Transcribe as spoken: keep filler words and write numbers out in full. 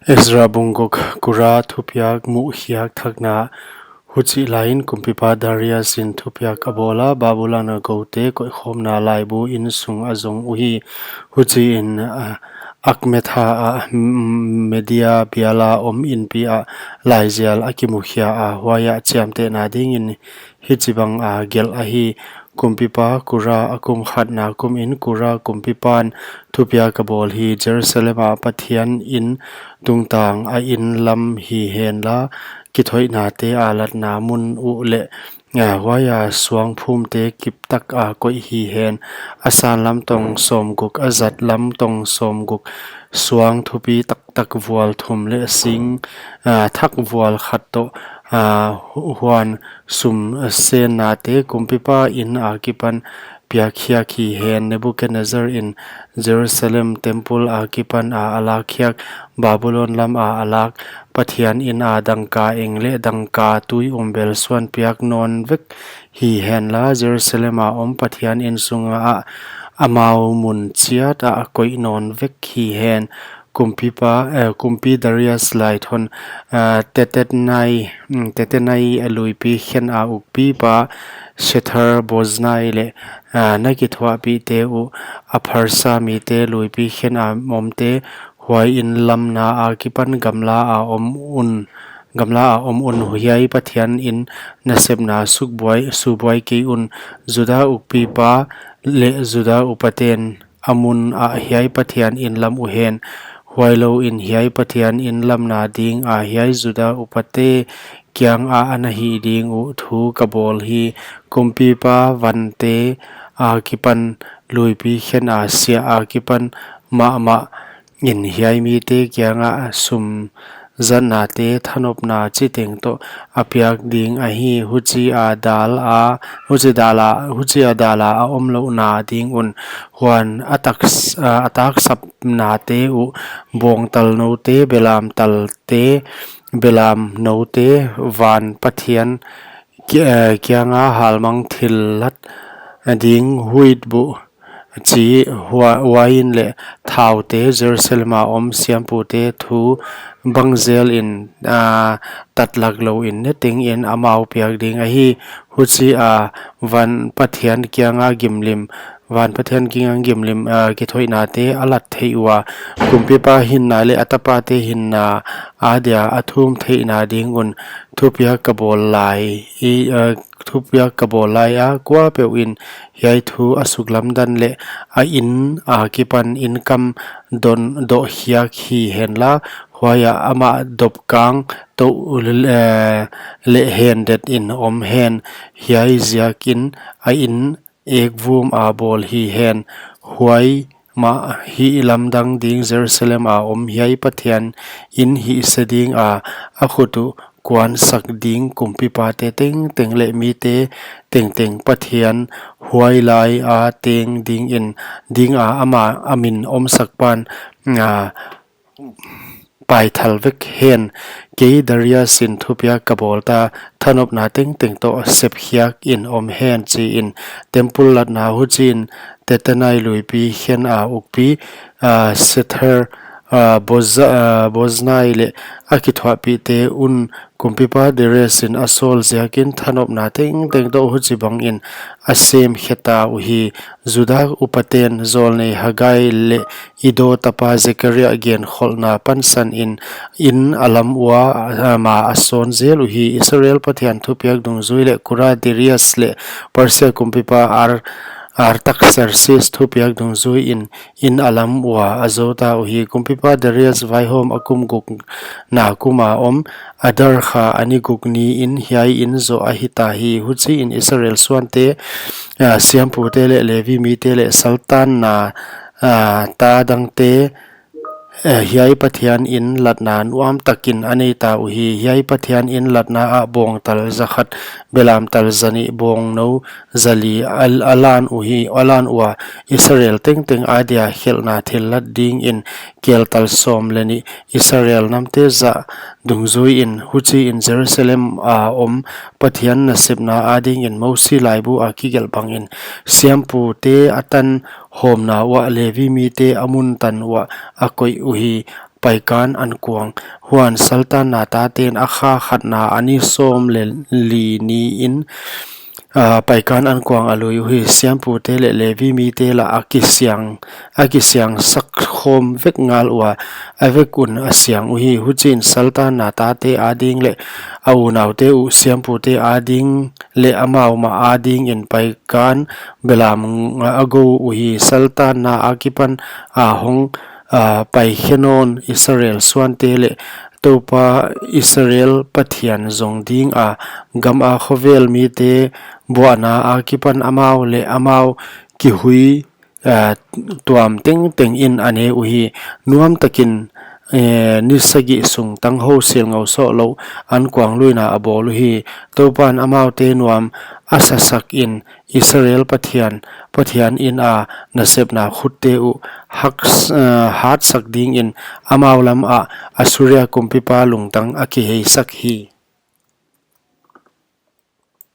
Ezra bung guk. Kura thupiak muhkhiak thakna. Huchih laiin kumpipa Darius in thupiak a bawl a, Babulon a goute koihkhawmna laibu inn sung a zong uhi. Huchiin, ah, Akmetha ah, mm, Media biala om inpi ah laizial a kimukhia a, huaiah chiamtehna dingin hichibang a gelh ahi. Kumpipa Kura a kum khatna kumin Kura kumpipan thupiak a bawl hi. Jerusalem ah Pathian inn tungtang a inn lam hi henla, kithoihnate a latna mun uh leh, ah, huaia suang phumte kiptak a koih hi hen. A san lam tong sawmguk, a zat lam tong sawmguk, suang thupi taktak vual thum leh sing, ah, thak vual khat toh, ah, hu-, huan sum sennate kumpipa inn akipan piakkhiak hi hen. Nebuchadnezzar in Jerusalem temple akipan a a lakkhiak, Babulon lam a a lak Pathian inn a dangka eng leh dangka tui umbel suan piak nawn vek hi henla, Jerusalem a om Pathian inn sunga a amau mun chiat ah a koih nawn vek hi hen. Kumpipa, eh, kumpi Darius laithon, eh, Tetenai, mm, Tetenai a luipi khen a ukpipa Shethar Boznai leh, eh, na kithuahpihte uh, a pharsa mite luipi khen a omte, huai inn lamna akipan gamla a om un, gamla a om un, hiai Pathian inn nasepna sukbuai, subuai kei un. Juda ukpipa leh Juda upaten a mun ah hiai Pathian inn lam uhen. Huailouin hiai Pathian inn lamna ding a hiai Juda upate kiang ah ana hih ding uh thu ka bawl hi. Kumpipa vante akipan luipi khen a sia akipan mahmah in hiai mite kiangah sum zatnate thanopna chiteng toh a piak ding ahi. Huchia dal a, huchi dal a, huchia dal a a omlouhna ding un. Huan a taks-, a, a taksapnate uh, bawngtal noute, belam talte, belam noute, van Pathian ki-, eh, kianga halmang thillat ding huitbu chi hua-, uain leh thaute, Jerusalem a om siampute thu bangzel in, ah, tatlak louin neteng in amau piak ding ahi. Huchia van Pathian kianga gimlim, van Pathian kianga gimlim, ah, kithoihnate a lat theih ua, kumpipa hinna leh a tapate hinna adia a thum theihna ding un thupiak ka bawl lai, i, ah, thupiak ka bawl lai a, kuapeuh in hiai thu a suklamdan leh a inn akipan innkam don doh hiak hi henla, huaia amah dopkang toh, eh, leh hendet in om hen. Hiai ziakin a inn ekvum a bawl hi hen. Huai mah hihlamdang ding Jerusalem a om hiai Pathian inn hihse ding a, a khut uh kuansak ding kumpipate tengteng leh mite tengteng Pathian huai lai a teng dingin, ding a ama a min omsakpan, ah, paithal vek hen. Kei Darius in thupiak ka bawl ta, thanopna tengteng toh sepkhiak in om hen, chiin temple latna huchiin Tetenai luipi khen a ukpi, ah, Sether, ah, Boza-, ah, Boznai leh a kithuahpihte un kumpipa Darius in a sawl ziakin thanopna tengteng toh huchibangin a sem kheta uhi. Juda upaten zawlnei Haggai leh Iddo tapa Zekaria genkholhna pansanin inn a lam ua, ah, ama a sawn zel uhi. Israel Pathian thupiak dungzui leh Kura Darius leh Persia kumpipa Ar-, Artaxerxes thupiak dungzuiin inn a lam ua a zouta uhi. Kumpipa Darius vaihawm a kum gukna kuma om Adar kha a ni guk niin hiai inn zoh a hita hi. Huchiin Israel suante, ah, siampute leh Levi mite leh saltanna, ah, ta dangte, eh, hiai Pathian inn latna nuamtakin a neita uhi. Hiai Pathian inn latna ah bawngtal zakhat, belamtal zanih, bawngnou zali a, a lan uhi, a lan ua, Israel tengteng adia khelhna thillat dingin keltal sawm leh nih Israel namte zah dungzuiin, huchiin Jerusalem a om Pathian nasepna adingin Mosi laibu a kigelh bangin siampute a tan hawmna uah Levi mite a mun tan uah a koih uhi. paikan ankuang. Huan saltanna taten a kha khatna a ni sawm leh li niin, aa, paikan ankuang a lui uhi. Siampute leh Levi mite lah a kisiang, a kisiangsak khawm vek ngal ua, a vek un a siang uhi. Huchiin saltanna tate ading leh a unaute uh siampute ading leh amau mah adingin paikan belam a gou uhi. Saltanna akipan a hong, aa, paikhe nawn Israel suante leh Toupa Israel Pathian zong dinga gama khovel mite buahna akipan amau leh amau kihui, aa, tuam tengtengin a ne uhi. Nuamtakin, ee, ni sagih sung tanghou silngou soh louh ankuang luina a bawl uhi. Toupan amaute nuam a sasakin Israel Pathian, Pathianin a nasepna khutte uh hak, aa, hatsak dingin amau lamah Assuria kumpipa lungtang a kiheisak hi.